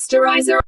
Posterizer.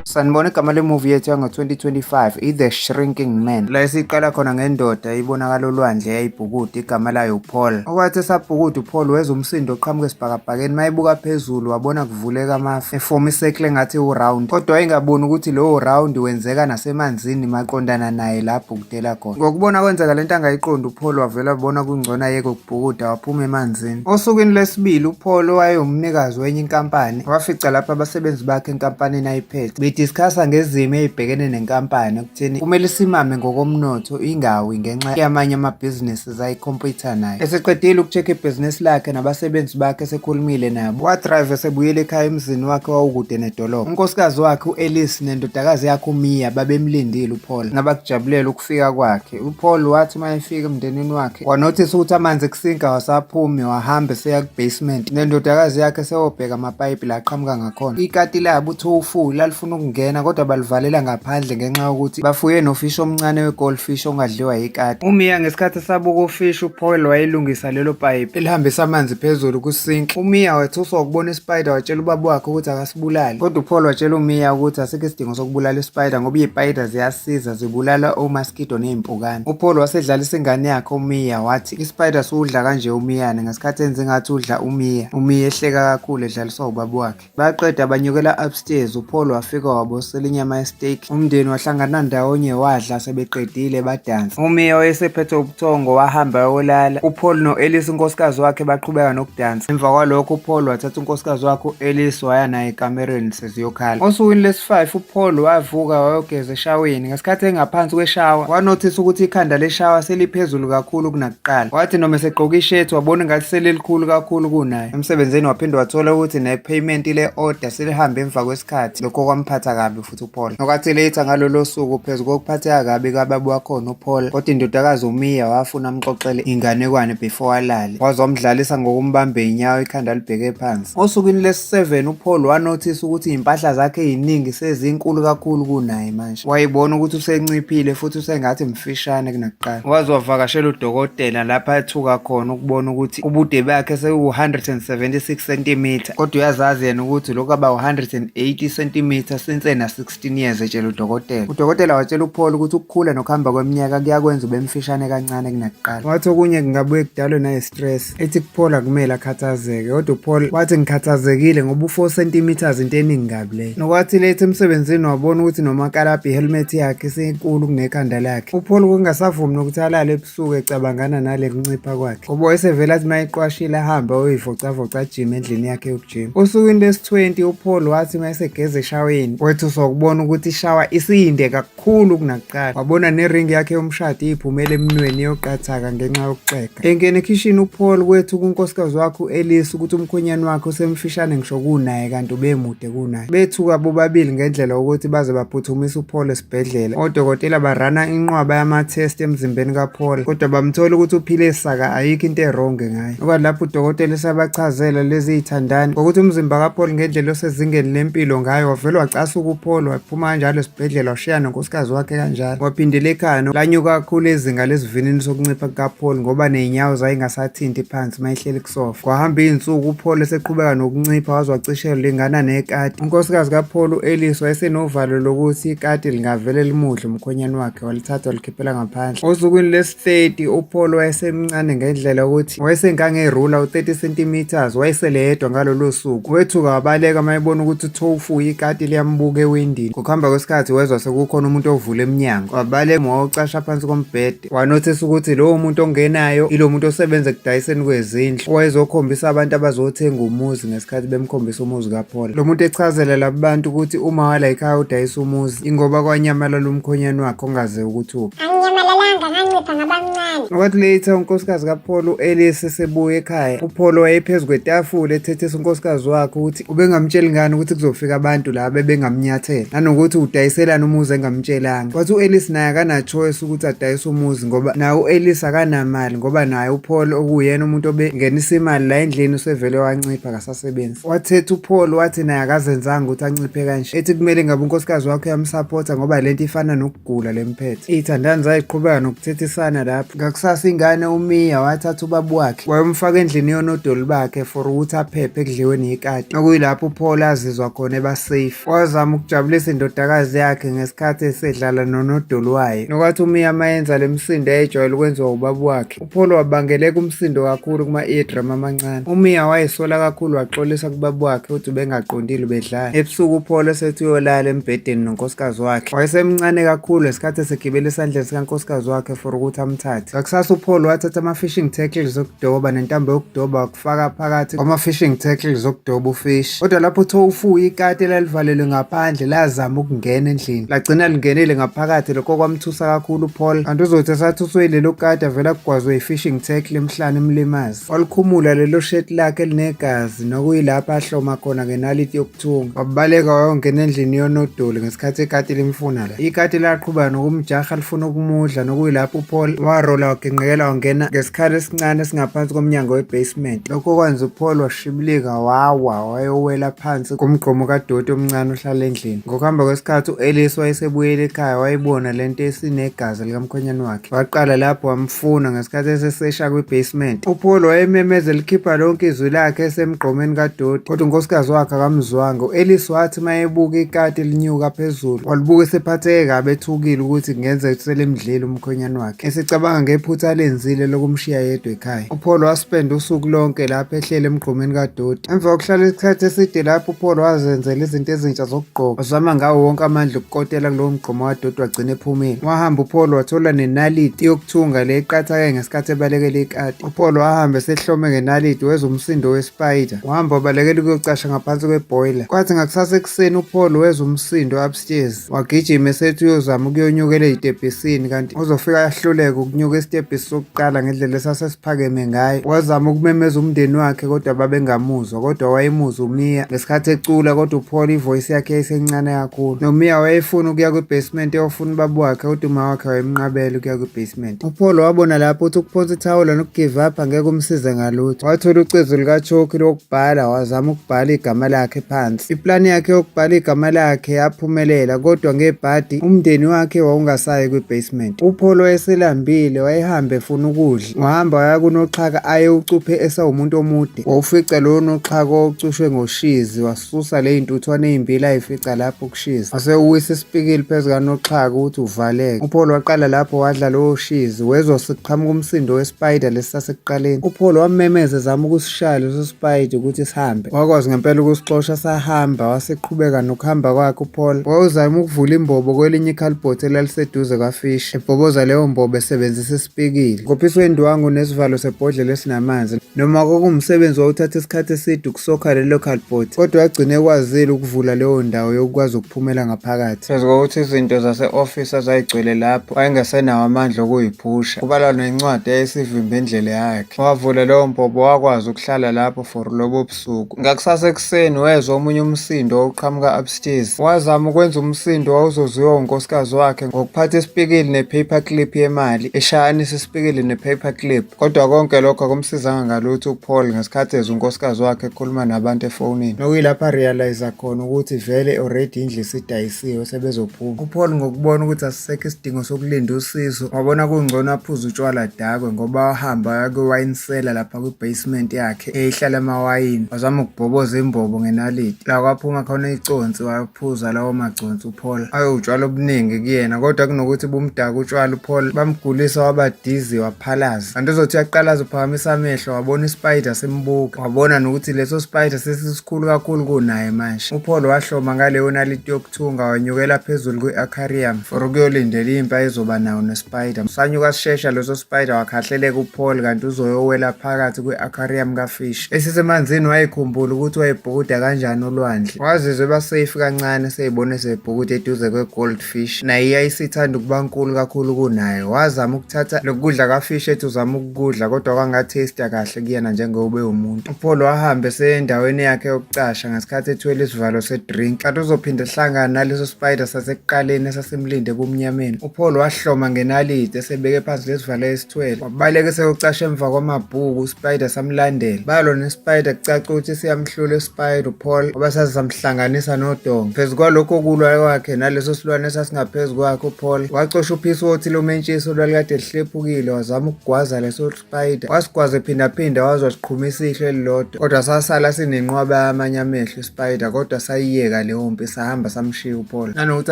Sanibona, igama lemuvi yethu yango-2025 i-The Shrinking Man. La esiqala khona ngendoda ibonakala olwandle yayibhukuda, igama layo uPaul. Okwathi esabhukuda uPaul wezwa umsindo oqhamuka esibhakabhakeni. Mayebuka phezulu wabona kuvuleka amafu efoma i-circle engathi u-round, kodwa wayengaboni ukuthi lowo round wenzeka nasemanzini maqondana naye la abhukudela khona. Ngokubona kwenzeka lento angayiqondi, uPaul wavela wabona kungcono ayeke ukubhukuda, waphuma emanzini. Osukwini lwesibili uPaul owayewumnikazi wenye inkampani wafica lapho abasebenzi bakhe enkampanini ayiphethe bediscussa ngezimo ey'bhekene nenkampani ekutheni kumele isimame ngokomnotho ingawi ngenxa yamanye amabhizinisi ayikhompyutha nayo. Eseqedile uku-check-a ibhizinisi lakhe nabasebenzi bakhe esekhulumile nabo, wadrayiva esebuyela ekhaya emzini wakhe wawukude nedolobha. Unkosikazi wakhe u-Elise nendodakazi yakhe uMia babemlindile uPaul nabakujabulela ukufika kwakhe. UPaul wathi uma efika emndenini wakhe wanothisa ukuthi amanzi ekusinki awasaphumi, wahamba eseya ku-basement nendodakazi yakhe sewobheka amapayipi la aqhamuka ngakhona. Ikati labo uTofu lalifuna ukungena kodwa balivalela ngaphandle ngenxa yokuthi bafuye nofishi omncane we-goldfish ongadliwa yikati. UMia ngesikhathi esabuka ufishi, uPaul wayelungisa lelo payipi elihambisa amanzi phezulu kusinki. UMia wethuswa ukubona ispider, watshela ubaba wakhe ukuthi akasibulale, kodwa uPaul watshela uMia ukuthi asikho isidingo sokubulala ispider ngoba iy'spider ziyasiza, zibulala omaskito ney'mpukane. UPaul wasedlalisa ingane yakhe uMia wathi ispider siwudla kanje uMiyane, ngesikhathi enze ngathi udla uMia. UMia ehleka kakhulu edlaliswa ubaba wakhe. Baqeda banyukela upstairs, uPaul wafika wabosela inyama ye-steak. Umndeni wahlangana ndawonye wadla, sebeqedile badansa. UMia wayesephethwe ubuthongo wahamba wayolala. UPaul no-Elise unkosikazi wakhe baqhubeka nokudansa. Emva kwalokho uPaul wathatha unkosikazi wakhe u-Elise waya naye ekamereni seziyokhala. Osukwini lesi-5 uPaul wavuka wayogeza eshaweni. Ngesikhathi engaphansi kweshawa wanothisa ukuthi ikhanda leshawa seliphezulu kakhulu kunakuqala. Wathi noma esegqoka ishethi wabona ngathi selilikhulu kakhulu kunaye. Emsebenzini waphinde wathola ukuthi ne-payment le-order selihambe emva kwesikhathi. Lokho kwamphatha kabi futhi uPaul. Nokwathi later ngalolo suku phezu kokuphatheka kabi kababa wakhona uPaul, kodwa indodakazi uMia wafuna amxoxele inganekwane before alale. Waze wamdlalisa ngokumbamba inyawo ikhanda libheke phansi. Osukwini lesi-7 uPaul wanothisa ukuthi iy'mpahla zakhe ey'ningi sezinkulu kakhulu kunaye manje. Wayebona ukuthi usenciphile futhi usengathi mfishane kunakuqala. Waze wavakashela udokotela lapha ethuka khona ukubona ukuthi ubude bakhe sewu-176 cm, kodwa uyazazi yena ukuthi lokhu aba u-180 cm since ena-16 years, etshela udokotela. Udokotela watshela uPaul ukuthi ukukhula nokuhamba kweminyaka kuyakwenza ube mfishane kancane kunakuqala. Wathi okunye kungabuye kudalwe nayi-stress. Ethi kuPaul akumele akhathazeke, kodwa uPaul wathi ngikhathazekile ngoba u-4 cm into eningi kabi leyo. Nokwathi lethi emsebenzini wabona ukuthi nomakalabha i-helmet yakhe isenkulu kunekhanda lakhe. UPaul kungasavumi nokuthi alale ebusuku ecabangana nale kuncipha kwakhe. Ngoba wayesevele athi uma eqwashile ahambe ayoyivocavoca ajime endlini yakhe yokujima. Osukwini lesi-20 uPaul wathi uma esegeza eshaweni wethuswa ukubona ukuthi ishawa isiyinde kakhulu kunakuqala. Wabona neringi yakhe yomshado iyiphumela emnweni iyoqathaka ngenxa yokuxega. Engena ekhishini uPaul kwethu kunkosikazi wakhe u-Elise ukuthi umkhwenyane wakhe usemfishane ngisho kunaye kanti ubemude kunaye. Bethuka bobabili ngendlela yokuthi baze baphuthumisa uPaul esibhedlela. Odokotela barana inqwaba yama-test emzimbeni kaPaul kodwa bamthola ukuthi uphile saka, ayikho into e-wrong ngaye. Okwathi lapho udokotela esabachazela lezi zithandani ngokuthi umzimba kaPaul ngendlela osezingeni lempilo ngayo, wavele wacasuka uPaul waphuma kanjalo esibhedlela washiya nonkosikazi wakhe kanjalo. Waphindela ekhaya lanyuka kakhulu izinga lesivinini sokuncipha kukaPaul ngoba ney'nyawo zayingasathinti phansi uma ehleli kusofa. Kwahamba iy'nsuku uPaul eseqhubeka nokuncipha waze wacishe lingana nekati. Unkosikazi kaPaul u-Elise wayesenovalo lokuthi ikati lingavele limudle umkhwenyane wakhe, walithatha walikhiphela ngaphandle. Osukwini lesi-30 uPaul wayesemncane ngendlela yokuthi wayesengangerula u-30 cm, wayesele yedwa ngalolo suku. Wethuka wabaleka uma ebona ukuthi uTofu ikati liyambuka ewindini. Ngokuhamba kwesikhathi wezwa sekukhona umuntu ovula emnyango. Wabaleka wayocasha phansi kombhede. Wanothisa ukuthi lowo muntu ongenayo ilo muntu osebenza ekudayiseni kwezindlu owayezokhombisa abantu abazothenga umuzi ngesikhathi bemkhombisa umuzi kaPaul. Lo muntu echazela laba bantu ukuthi uma wala ekhaya udayisa umuzi ingoba kwanyamalala umkhonyane wakhe ongaziwa ukuthi uphi. Anginyamalalanga, ngancipha ngabancane. Kwathi later unkosikazi kaPaul u-Elise esebuya ekhaya, uPaul wayephezu kwetafula ethethisa unkosikazi wakhe ukuthi ubengamtsheli ngani ukuthi kuzofika abantu la bebengamnyathela, nanokuthi udayiselani umuzi engamtshelanga. Kwathi u-Elise naye akana-choice ukuthi adayise umuzi ngoba naye u-Elise akanamali, ngoba naye uPaul okuwuyena umuntu obengenisa imali la endlini usevele wancipha akasasebenzi. Wathetha uPaul wathi naye akazenzanga ukuthi anciphe kanje, ethi kumele ngabe unkosikazi wakhe uyamsaphotha ngoba lento ifana nokugula lemphethe. Iy'thandani zayiqhubeka. nokuthethisana lapho. Ngakusasa ingane uMia wathatha ubaba wakhe wayomfaka endlini yonodoli bakhe for ukuthi aphephe ekudliweni yikati, okuyilapho uPaul azizwa khona eba safe. Wazama ukujabulisa indodakazi yakhe ngesikhathi esedlala nonodoli wayo. Nokwathi uMia mayenza le misindo ayejwayele ukwenziwa ubaba wakhe, uPaul wabangeleka umsindo kakhulu kuma-eardrum amancane. UMia wayesola kakhulu waxolisa kubaba wakhe ukuthi ubengaqondile ubedlala. Ebusuku uPaul esethi uyolala embhedeni nonkosikazi wakhe. Wayesemncane kakhulu ngesikhathi esegibele esandleni sikankosikazi wakhe for ukuthi amthathe. Ngakusasa uPaul wathatha ama-fishing tackles okudoba nentambo yokudoba wakufaka phakathi kwama-fishing tackles okudoba ufish. Kodwa lapho uTofu ikati elalivalelwe ngaphandle lazama ukungena endlini. Lagcina lingenile ngaphakathi, lokho kwamthusa kakhulu uPaul. Kanti uzothi esathuswe yilelo kati avele agwazwe yi-fishing tackle emhlane imlimaze. Walikhumula lelo shirt lakhe elinegazi nokuyilapho ahloma khona ngenaliti yokuthunga. Wabaleka wayongena endlini yonodoli ngesikhathi ikati limfuna la. Ikati laqhubeka nokumjaha lifuna ukumudla nokuyilapho uPaul warola waginqikela wangena ngesikhala esincane esingaphansi komnyango we-basement. Lokho kwenza uPaul washibilika wawa wayowela phansi komgqomo kadoti omncane ohlala endlini. Ngokuhamba kwesikhathi u-Ellis wayesebuyele ekhaya wayibona lento esinegazi likamkhwenyane wakhe. Waqala lapho wamfuna ngesikhathi esesesha kwi-basement. UPaul wayememeza elikhipha lonke izwi lakhe esemgqomeni kadoti, kodwa unkosikazi wakhe akamzwanga. U-Ellis wathi uma ebuka ikati linyuka phezulu, walibuka esephatheke kabi ethukile ukuthi kungenzeka selimdlile umkhwenyane wakhe. Esecabanga ngephutha alenzile lokumshiya yedwa ekhaya. UPaul waspenda usuku lonke lapho ehleli emgqomeni kadoti. Emva kokuhlala isikhathi eside lapho uPaul wazenzela izinto ezintsha zokugqoka. Wazama ngawo wonke amandla ukukotela kulowo mgqomo kadoti wagcina ephumile. Wahamba uPaul wathola nenaliti yokuthunga le eqathake ngesikhathi ebalekela ikati. UPaul wahamba esehlome ngenaliti wezwa umsindo wespayider. Wahamba wabalekela ukuyocasha ngaphansi kwebhoyila. Kwathi ngakusasa ekuseni uPaul wezwa umsindo upstairs. Wagijima esethi uyozama ukuyonyukela ey'tebhisini kanti uzofika ahluleke ukunyuka isitebhisi sokuqala ngendlela esasesiphakeme ngayo. Wazama ukumemeza umndeni wakhe kodwa babengamuzwa, kodwa wayemuzwa uMia ngesikhathi ecula, kodwa uPaul ivoice yakhe yayisencane kakhulu. NoMia wayefuna ukuya kwi-basement eyofuna ubaba wakhe, kodwa uma wakhe wayemnqabela ukuya kwi-basement. UPaul wabona lapho ukuthi ukuphonsa ithawula nokugive up angeke kumsize ngalutho. Wathola ucezu lukachokhi lokubhala wazama ukubhala igama lakhe phansi. Iplani yakhe yokubhala igama lakhe yaphumelela, kodwa ngebhadi umndeni wakhe wawungasayi kwi-basement. UPaul wayeselambile, wayehambe efuna ukudla. Wahamba waya kunoxhaka ayewucuphe esewumuntu omude. Wawufica lowo noxhaka owawucushwe ngoshizi, wasusa le y'ntuthwane ey'mbili ayifica lapho kushizi. Wase uwisa isipikili phezu kanoxhaka ukuthi uvaleke. UPaul waqala lapho wadla lowo shizi, wezwa sekuqhamuka umsindo wespider lesi sasekuqaleni. UPaul wamemeza ezama ukusishaya leso spider ukuthi sihambe. Wakwazi ngempela ukusixosha sahamba, waseqhubeka nokuhamba kwakhe uPaul. Wawuzama ukuvula imbobo kwelinye ikhalibhothi elaliseduze kwaFish, ebhoboza leyo mbobo esebenzisa isipikili. Ngophiswe indwangu nesivalo sebhodlela esinamanzi. Noma kwakuwumsebenzi wawuthatha isikhathi eside ukusokha lelo khalibhothi, kodwa wagcina ekwazile ukuvula leyo ndawo yokukwazi ukuphumela ngaphakathi. Phezu kokuthi izinto zase-ofisi azayigcwele lapho, wayengasenawo amandla okuyiphusha. Kubalwa nencwadi eyayisivimba indlela yakhe. Wavula leyo mbobo wakwazi ukuhlala lapho for lobo busuku. Ngakusasa ekuseni wezwa omunye umsindo owawuqhamuka upstairs. Wazama ukwenza umsindo owawuzoziwa unkosikazi wakhe ngokuphatha isipikili ne-paper clip yemali, eshayanisa isipikili ne-paper clip. Kodwa konke lokho akumsizanga ngalutho uPaul ngesikhathi ezwa unkosikazi wakhe ekhuluma nabantu efonini. Nokuyilapho arealize khona ukuthi vele already indlu isidayisiwe sebezophuma. UPaul ngokubona ukuthi asisekho isidingo sokulinda usizo, wabona kungcono aphuze utshwala adakwe ngoba wahamba waya kwi-wine cellar lapha kwi-basement yakhe eyayihlala amawayini. Wazama ukubhoboza imbobo ngenaliti. La kwaphuma khona iconsi waphuza lawo maconsi uPaul. Ayewutshwala obuningi kuyena kodwa kunokuthi bumdaka utshwala uPaul bamgulisa waba dizzy waphalaza. Kanti uzothi uyaqalaza uphakamisa amehlo wabona ispider simbuka. Wabona nokuthi leso spider sesisikhulu kakhulu kunaye manje. UPaul wahloma ngaleyo naliti yokuthunga wanyukela phezulu kwi-aquarium for ukuyolindela impi ayezoba nayo nespider. Sanyuka sishesha leso spider wakhahleleka uPaul kanti uzoyowela phakathi kwi-aquarium kaFish. Esesemanzini wayekhumbula ukuthi wayebhukuda kanjani olwandle. Wazizwa eba safe kancane eseyibona esebhukuda eduze kwe-goldfish. Naye yayisithanda ukuba nkulu kakhulu kunaye. Wazama ukuthatha lokudla kaFish ethi uzama ukukudla kodwa kwangathesta kahle kuyena njengoba ewumuntu. UPaul wahamba eseya endaweni yakhe yokucasha ngesikhathi ethwele isivalo se-drink. Kanti uzophinde ehlangane naleso spider sasekuqaleni esasimlinde ebumnyameni. UPaul wahloma ngenaliti esebeke phansi lesivalo ayesithwele. Wabaleka eseyocasha emva kwamabhuku, uSpider samlandela. Balwa neSpider kucaca ukuthi siyamhlula uSpider uPaul ngoba saze samhlanganisa nodonga. Phezu kwalokho kulwa kwakhe naleso silwane esasingaphezu kwakhe uPaul wacosha uphisi wothi lomentshisi olwalikade lihlephukile wazama ukugwaza leso spider. Wasigwaza ephindaphinda waze wasiqhumisa ihlo elilodwa. Kodwa sasala sinenqwaba yamanye amehlo ispider kodwa sayiyeka leyo mpi sahamba samshiya uPaul. Nanokuthi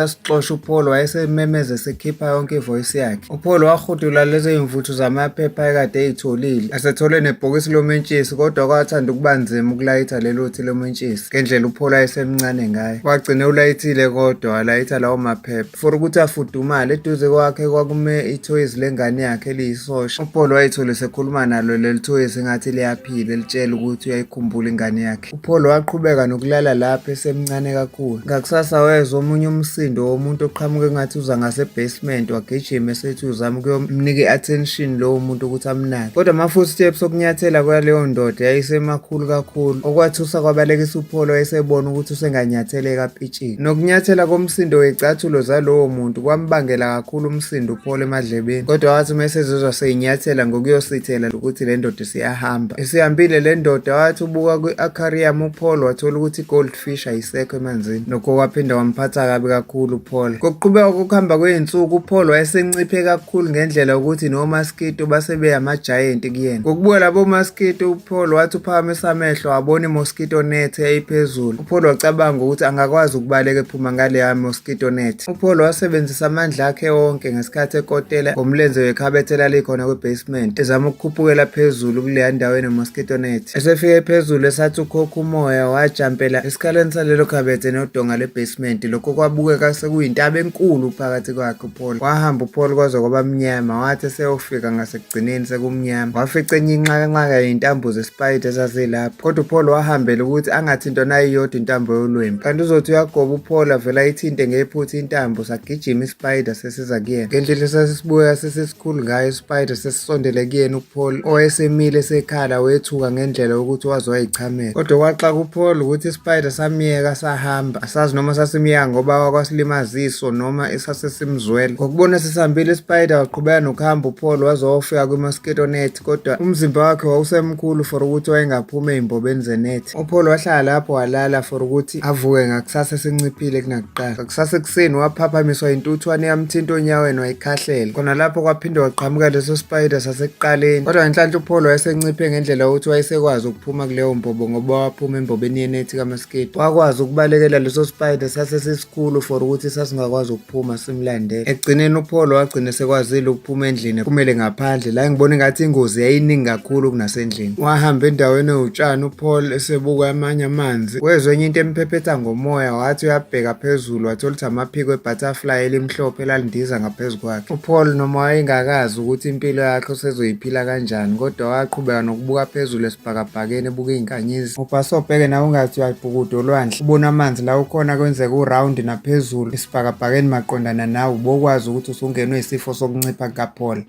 asixoshe uPaul wayesememeza esekhipha yonke ivoice yakhe. UPaul wahudula lezo zimvuthu zamaphepha ekade eyitholile. Esethole nebhokisi lomentshisi kodwa kwathanda ukuba nzima ukulayitha lelo thi lomentshisi ngendlela uPaul ayesemncane ngayo. Wagcina ulayithile kodwa walayitha lawo maphepha. For ukuthi afudumale eduze kwakhe kwakume ithoyizi lengane yakhe eliyisosha. UPaul wayithole sekhuluma nalo leli thoyizi engathi liyaphila elitshela ukuthi uyayikhumbula ingane yakhe. UPaul waqhubeka nokulala lapho esemncane kakhulu. Ngakusasa wezwa omunye umsindo womuntu oqhamuka engathi uza ngase-basement wagijima esethi uzama ukuyomnika i-attention lowo muntu ukuthi amnake. Kodwa ama-footsteps okunyathela kwaleyo ndoda yayisemakhulu kakhulu okwathusa kwabalekisa uPaul wayesebona ukuthi usenganyatheleka apitshike. Nokunyathela komsindo wezicathulo zalowo muntu kwambangela kakhulu umsindo uPaul emadlebeni. Kodwa wathi uma esezizwa seyinyathela ngokuyosithela ukuthi le ndoda isiyahamba. Isihambile le ndoda wathi ubuka kwi-aquarium uPaul wathola ukuthi i-goldfish ayisekho emanzini. Nokho kwaphinda wamphatha kabi kakhulu uPaul. Ngokuqhubeka kokuhamba kwey'nsuku uPaul wayesenciphe kakhulu ngendlela yokuthi nomaskito base beyama-giant kuyena. Ngokubuka labo maskito uPaul wathi uphakamisa amehlo wabona i-mosquito net eyayiphezulu. UPaul wacabanga ukuthi angakwazi ukubaleka ephuma ngaleya mosquito net. UPaul wasebenzisa amandla akhe wonke ngesikhathi ekotela ngomlenze wekhabethe elalikhona kwi-basement ezama ukukhuphukela phezulu kuleya ndawo ene-mosquito net. Esefike phezulu esathi ukhokha umoya wajampela esikhaleni salelo khabethe nodonga lwe-basement. Lokho kwabukeka sekuyintaba enkulu phakathi kwakhe uPaul. Wahamba uPaul kwaze kwaba mnyama wathi eseyofika ngasekugcineni sekumnyama wafica enye inxakanxaka yey'ntambo zesipayidi esazilapho. Kodwa uPaul wahambela ukuthi angathintwa nayiyodwa intambo yolwembu. Kanti uzothi uyagoba uPaul avele ayithinte ngephutha intambo sagijima ispider sesiza kuyena. Ngendlela esasisibuya sesisikhulu ngayo ispider sesisondele kuyena uPaul owayesemile esekhala wethuka ngendlela yokuthi waze wayichamela. Kodwa kwaxaka uPaul ukuthi ispider samyeka sahamba. Asazi noma sasimyeka ngoba wakwasilimaza iso noma esasesimzwela. Ngokubona sisihambile ispider waqhubeka nokuhamba uPaul waze wayofika kwi-mosquito net kodwa umzimba wakhe wawusemkhulu for ukuthi wayengaphuma ey'mbobeni zenethi. UPaul wahlala lapho walala for ukuthi avuke ngakusasa esenciphile kunakuqala. Ngakusasa ekuseni waphaphamiswa intuthwane yamthinta onyaweni wayikhahlela. Khona lapho kwaphinde waqhamuka leso spider sasekuqaleni. Kodwa ngenhlanhla uPaul wayesenciphe ngendlela yokuthi wayesekwazi ukuphuma kuleyo mbobo ngoba waphuma embobeni yenethi kamaskito. Wakwazi ukubalekela leso spider sasesisikhulu for ukuthi sasingakwazi ukuphuma simlandele. Ekugcineni uPaul wagcina sekwazile ukuphuma endlini ephumele ngaphandle la engibona engathi ingozi yayiningi kakhulu kunasendlini. Wahamba endaweni ewutshani uPaul esebuka amanye amanzi. Wezwa enye into emphephetha ngomoya wathi uyabheka phezulu wathola ukuthi amaphiko ebutterfly elimhlophe elalindiza ngaphezu kwakhe. UPaul noma wayengakazi ukuthi impilo yakhe usezoyiphila kanjani kodwa waqhubeka nokubuka phezulu esibhakabhakeni ebuka iy'nkanyezi. Ubhasobheke nawe ungathi uyabhukuda olwandle ubona amanzi la ukhona kwenzeka urawundi naphezulu esibhakabhakeni maqondana nawe ubokwazi ukuthi usungenwe isifo sokuncipha kukaPaul.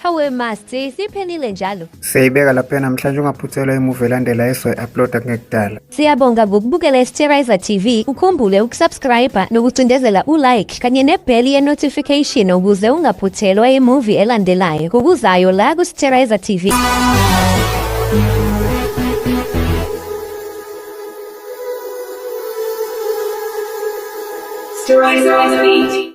Hawe Master, siphelile njalo. Siyayibeka lapha namhlanje ungaphuthelwa imuvi elandela esoyi-uploada kungekudala. Siyabonga ngokubukela iSterizer TV. Ukhumbule ukusubscribe nokucindezela ulike kanye nebheli ye-notification ukuze ungaphuthelwa imuvi elandelayo ngokuzayo la kuSterizer TV. Sterilizer on the beat.